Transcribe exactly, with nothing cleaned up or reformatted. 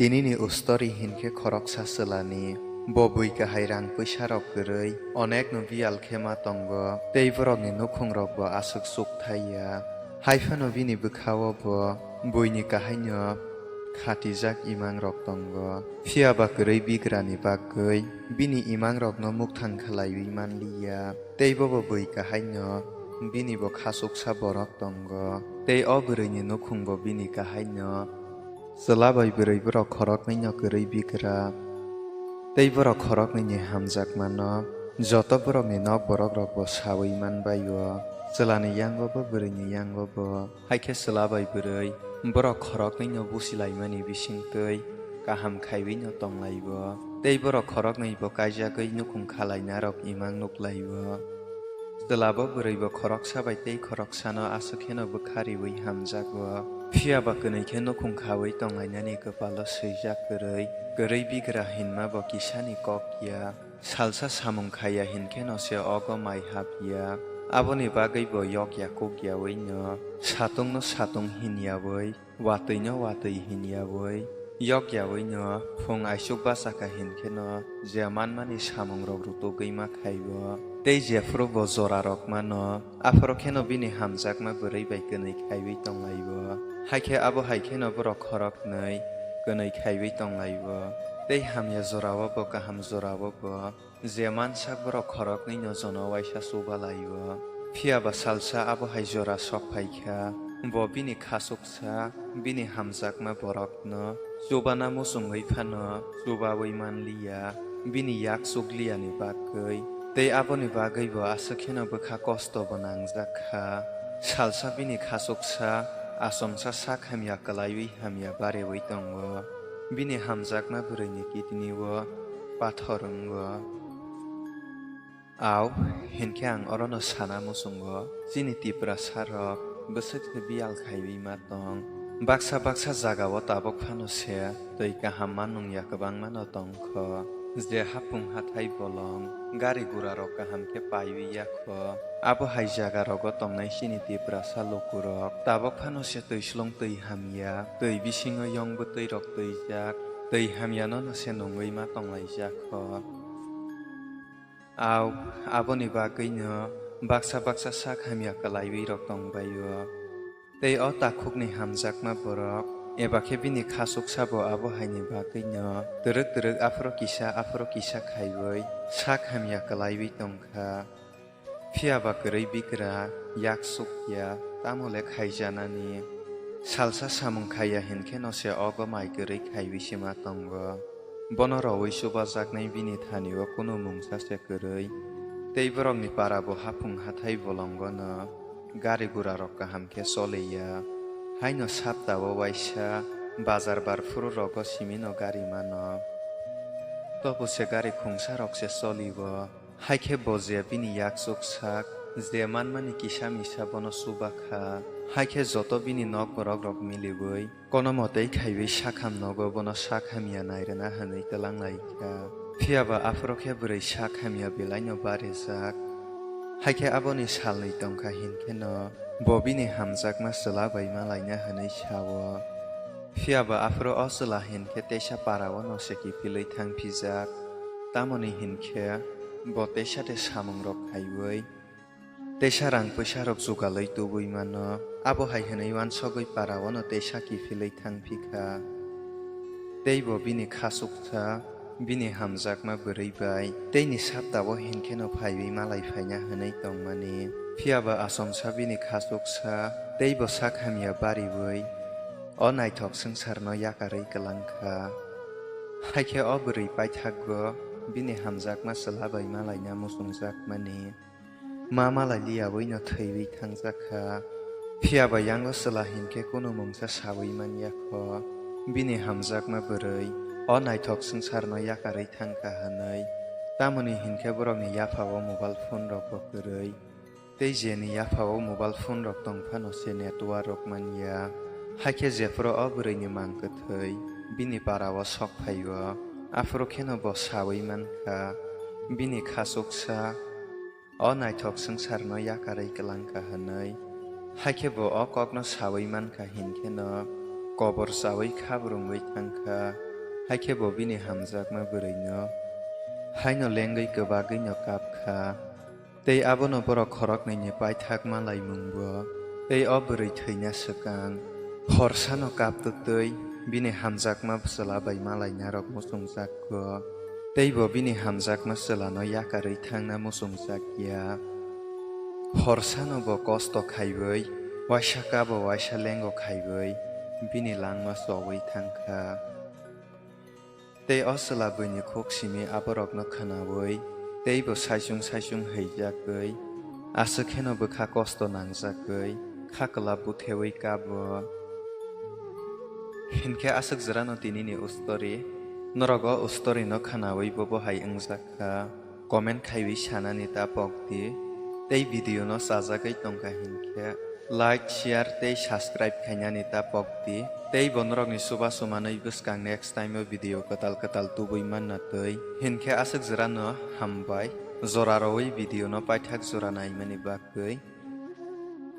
Tinini ustori hinkhe khoroksa chwlani, bo bui kahai rang pwisarok kwrwi, onekno biyal khe ma tongo, tei borokni nukhungrokbo aswk chukthai ya. Hai phano bini bwkhao bo buini kahaino khatijak imangrok tongo. Phiya ba kwrwi bigrani bagwi bini imangrokno mukthang khlaiwi man li ya. Tei bobo bui kahaino bini bo khachuksa borok tongo. Tei o bwrwini nukhungbo bini kahaino chwla bai bwrwi borok khoroknwino kwrwi bigra. Tei borok khoroknwini hamjakmano joto borokni nok borokrokbo saui man bai-o. Chwlani yango bo, bwrwini yango bo. Hai khe chwla bai bwrwi borok khoroknwino busilaimani bisingtwi kaham khaiwino tonglai-o. Tei borok khoroknwibo kaijagwi nukhung khalainarok imang nuklai-o. Chwla bo bwrwi bo khoroksa bai tei khoroksano aswk kheno bwkha riwi hamjago. Phiya ba kwnwi khe nukhung khaui tonglainani kwpalo swijak kwrwi, kwrwi bigra hinma bo kisani kok ya. Salsa samung khaiya hinkheno se ogo mai hap ya. Aboni bagwi bo yok ya kuk yaui no, satungno satung hin yaui, watwino watwi hin yaui, yok yaui no, phung aisuk bachakha hinkheno je manmani samungrok rutugwi ma khaibo. Tei jephuru bo jorarok mano, aphuru kheno bini hamjakma bwrwi bai kwnwi khaiwi tonglaio. Hai khe abo hai kheno borok khoroknwi kwnwi khaiwi tonglaio. Tei hamya jorao bo kaham jorao bo je mansak borok khoroknwino jono waisa chuba lai-o. Phiya ba salsa abo hai jora sok phai kha, bo bini khachuksa, bini hamjakma borokno chubana muchungwi phano chubaui man li ya, bini yak chuk li yani bagwi. Tei aboni bagwi bo aswk kheno bwkha kosto bo nangjak kha. Salsa bini khachuksa achomsa sak hamya kwlaiwi hamya bareui tongo. Bini hamjakma bwrwini kidney-o pathor wngo. Au, hinkhe ang orono sana muchungo, chini Tiprasa rok bwswk khe biyal khaiwi ma tong. Baksa baksa jagao tabuk phano se twi kaham ma nung ya kwbangmano tong kho. Je haphung hathai bolong, gari gura rok kaham khe paiwi ya kho. Abo hai jaga rogo tongnai chini Tiprasa lukurok tabuk phano se twi slung twi hamya, twi bisingo yong bwtwi rok twijak, twi hamyano no se nungwi ma tonglaijak kho. Au, aboni bagwino baksa baksa sak hamya kwlaiwi rok tongbaio. Tei o takhukni hamjakma borok, eba khe bini khachuksa bo abo haini bagwino twrwk twrwk aphuru kisa aphuru kisa khaiwi sak hamya kwlaiwi tongkha. Phiya ba kwrwi bikra, yak sukya, tamo le khaijanani. Salsa samung khaiya hinkhe no se ogo mai kwrwi khaiwi se ma tongo. Bono rowi chubajaknai bini thani-o kunu mungsa se kwrwi. Tei borokni para bo haphung hathai bolongo no gari gura rok kaham khe choliya. Haino sapta-o waisa bazar bar phuru rogo simi no gari mano. Tobo se gari khungsa rok se choli-o. Hai khe bo je bini yak chuk sak, je manmani kisa misa bono chuba kha. Hai khe joto bini nok borok rok miliwi kono motei khaiwi sakham nogo bono sak hamya nairwna hwnwi twlang lai kha. Phiya ba aphuru khe bwrwi sak hamya belai no barijak. Hai khe aboni salnwi tong kha hinkhe no bo bini hamjakma chwla bai ma laina hwnwi sa-o. Phiya ba aphuru o chwla hinkhe teisa para-o no se kiphilwi thang phijak. Tamoni hinkhe bo teisa de samung rok khaiwi teisa rang pwisa rok jugalwi tubui mano. Abo hai hwnwi uansugwi para-o no teisa kiphilwi thang phi kha. Tei bo bini khachuksa, bini hamjakma bwrwi bai teini sapta-o hinkhe no phaiwi malai phaina hwnwi tongmani. Phiya ba achomsa bini khachuksa tei bo sak hamya bariwi o naithok swngcharno yakarwi kwlang kha. Hai khe o bwrwi paithakgo bini hamjakma chwla bai malaina muchungjakmani. Ma malai liyaui no thwiwi thangjak kha. Phiya ba yango chwla hinkhe kunu mungsa saui man ya kho. Bini hamjakma bwrwi o naithok swngcharno yakarwi thang kha hwnwi. Tamoni hinkhe borokni yapha-o mobile phone rok bo kwrwi. Tei jeni yapha-o mobile phone rok tong phano se network rok man ya. Hai khe jephuru o bwrwini mang kwthwi bini para-o sok phai-o, aphuru kheno bo saui man kha. Bini khachuksa o naithok swngcharno yakarwi kwlang kha hwnwi. Hai khe bo o kokno saui man kha hinkhe no kobor chaui khabrungwi thang kha. Hakhe bo bini hamjakma bwrwino haino lengwi kwbagwino kap kha. Tei abono borok khoroknwini paithak ma laimungbo. Tei o bwrwi thwina swkang horsano kaptwtwi bini hamjakma chwla bai malainarok muchungjak kho. Tei bo bini hamjakma chwlano yakarwi thangna muchungjak ya. Horsano bo kosto khaiwi, waisa kabo waisa lengo khaiwi bini langma chowi thang kha. Tei o chwla buini khuk simi aborokno khwnaui, tei bo saichung saichung hwijagwi, aswk kheno bwkha kosto nangjagwi, kha kwlap butheui kabo. Hinkhe aswk jwrano tinini ustori, norok o ustorino khwnaui bobo hai wngjak kha. Comment khaiwi sanani ta pokdi. Tei video no chajagwi tongkha hinkhe like, share tei subscribe khainani ta pokdi. Tei bo norokni chubachu manwi bwskang next time o video kwtal kwtal tubui manna twi. Hinkhe aswk jwrano hambai. Jora rowi video no paithak jora naimani bagwi.